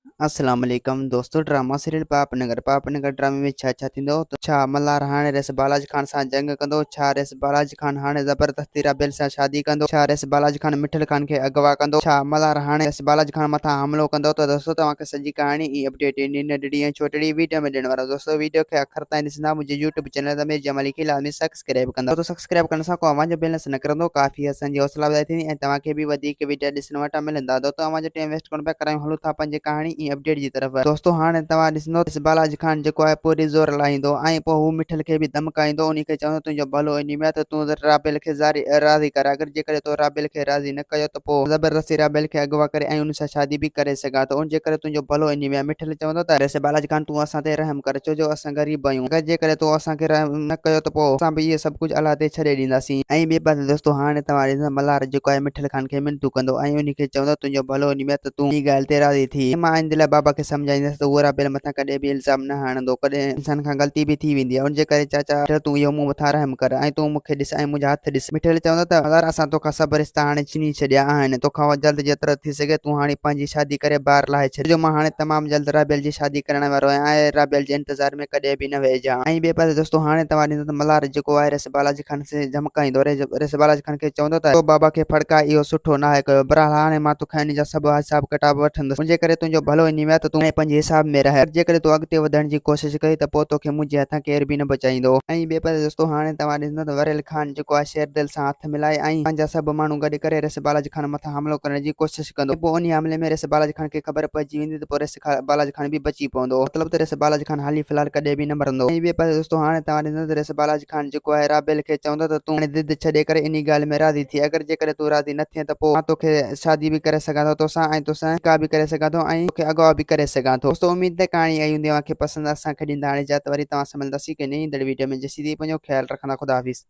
السلام عليڪم دوستو ڊراما سيريل پاپ نگر پاپ نگر ڊرامي ۾ ڇا ڇا ٿيندو ته ڇا ملهار هاڻي ريس بالاج خان سان جنگ ڪندو ڇا ريس بالاج خان هاڻي زبردستي رابيل سان شادي ڪندو ڇا ريس بالاج خان مٺل خان کي اغوا ڪندو ڇا ملهار هاڻي ريس بالاج خان مٿان حملو ڪندو ته دوستو توهان کي سڄي ڪهاڻي ۽ اپڊيٽ هن ننڍڙي ۽ ڇوٽڙي ويڊيو ۾ ڏيڻ وارو دوستو ويڊيو کي آخر تائين ڏسندا منهنجي يوٽيوب چينل ضمير جمالي کي لازمي سبسڪرائب ڪندا ڇو ته سبسڪرائب ڪرڻ سان ڪو اوهان جو بيلنس نه ڪرندو ڪافي اسان جي حوصلا افزائي ٿيندي ۽ توهان کي به وڌيڪ وڊيا ڏسڻ وٽان ملندا دوستو اوهان جو ٽيم ويسٽ ڪونه پيا ڪرايون هلون ٿا پنهنجي ڪهاڻي ۽ اپڊيٽ جي طرف دوستو هاڻي توهان ڏسندو ته بالاجي خان جيڪو آهي پوري زور لاهيندو ۽ پوء هو مٺل کي به ڌمڪائيندو انهي کي چوندو تنهنجو ڀلو انهي ۾ آهي ته تون رابيل کي راضي ڪر اگر جيڪڏهن تو رابيل کي راضي نه ڪيو ته پوء زبردستي رابيل کي اغوا ڪري ۽ ان سان شادي به ڪري سگهان ٿو ان جي ڪري تنهنجو ڀلو انهي ۾ آهي مٺل چوندو ته بالاجي خان تون اسان تي رحم ڪر ڇو جو اسان غريب آهيون اگر جيڪڏهن تو اسان کي رحم نه ڪيو ته پوء اسان به اهو سڀ ڪجهه الله تي ڇڏي ڏينداسين. ۽ ٻئي پاسي دوستو هاڻي توهان ڏسندا ملهار جيڪو آهي مٺل خان کي منتون ڪندو ۽ انهي کي چوندو تنهنجو ڀلو انهي ۾ ته تون انهي ڳالهه تي راضي ٿي ۽ مان آئنده لاء بابا کي سمجهائيندس ته هو رابيل مٿان ڪڏهن به الزام نه هڻندو ڪڏهن انسان کان غلطي به ٿي ويندي آهي ان جي ڪري چاچا مٺل تون اهو مون مٿان رحم ڪر ۽ تون مون کي ڏس ۽ منهنجا هٿ ڏس مٺل چوندو ته ملهار اسان توکان سڀ رشتا هاڻي ڇني ڇڏيا آهن توکان جلد جيترو ٿي سگهي تون هاڻي پنهنجي شادي ڪري بار لاهي ڇڏ جو مان هاڻي تمام جلد رابيل جي شادي ڪرڻ وارو آهيان ۽ رابيل جي انتظار ۾ ڪڏهن به نه ويهجان. ۽ ٻئي پاسي دوستو هاڻي توهان ڏسندو ته ملهار جيڪو آهي ريس بالاجي خان کي ڌمڪائيندو ريس بالاجي خان کي چوندو ته تو بابا کي ڦڙڪائي اهو سٺو ناهي ڪيو بهرحال هاڻي مان توکان ان جا سڀ حساب ڪتاب وٺندس ان جي ڪري تنهنجو ڀلو انهي ۾ آهي ته تون هاڻي پنهنجي حساب ۾ رهه جيڪڏهن تون اڳتي وڌڻ جي ڪوشش ڪئي ته پوء توکي منهنجي هٿان ڪير به نه بچائيندو. ۽ ٻئي پاسي دوستو هاڻي توهان ڏسندو ته وريل خان جيڪو آهي شيردل سان هٿ ملائي ۽ پنهنجا سڀ ماڻهو گڏ ڪري ريس بالاجي خان مٿان حملو ڪرڻ جي ڪوشش ڪندو ۽ پوء انهي حملي ۾ ريس بالاجي خان کي خبر پئجي ويندي ته پوء ريس بالاجي خان به بچي پوندو مطلب ته ريس بالاجي خان حالي في الحال ڪڏهن به نه مرندو ۽ ٻئي پاسي دوستو هاڻي توهان ڏسندو ته ريس بالاجي خان جيڪو آهي رابيل کي چوندو ته تون هاڻي ضد ڇڏي ڪري انهي ڳالهه ۾ راضي ٿي اگر جيڪڏهن تون راضي نه ٿئين ته پوء مان توکي شادي به ڪري سگهان ٿو توسان ۽ توسان نڪاح به ڪري سگهان ٿو ۽ توکي اغوا به ڪري سگهان ٿو دوستو اميد ته ڪهاڻي آئي هوندي اوهان کي پسند اسان کي ڏيندا هاڻي اجازت وري توهان سان ملنداسين ڪنهن نئين ايندڙ ويڊيو ۾ جيسين تائين پنهنجو خيال رکندا خدا حافظ.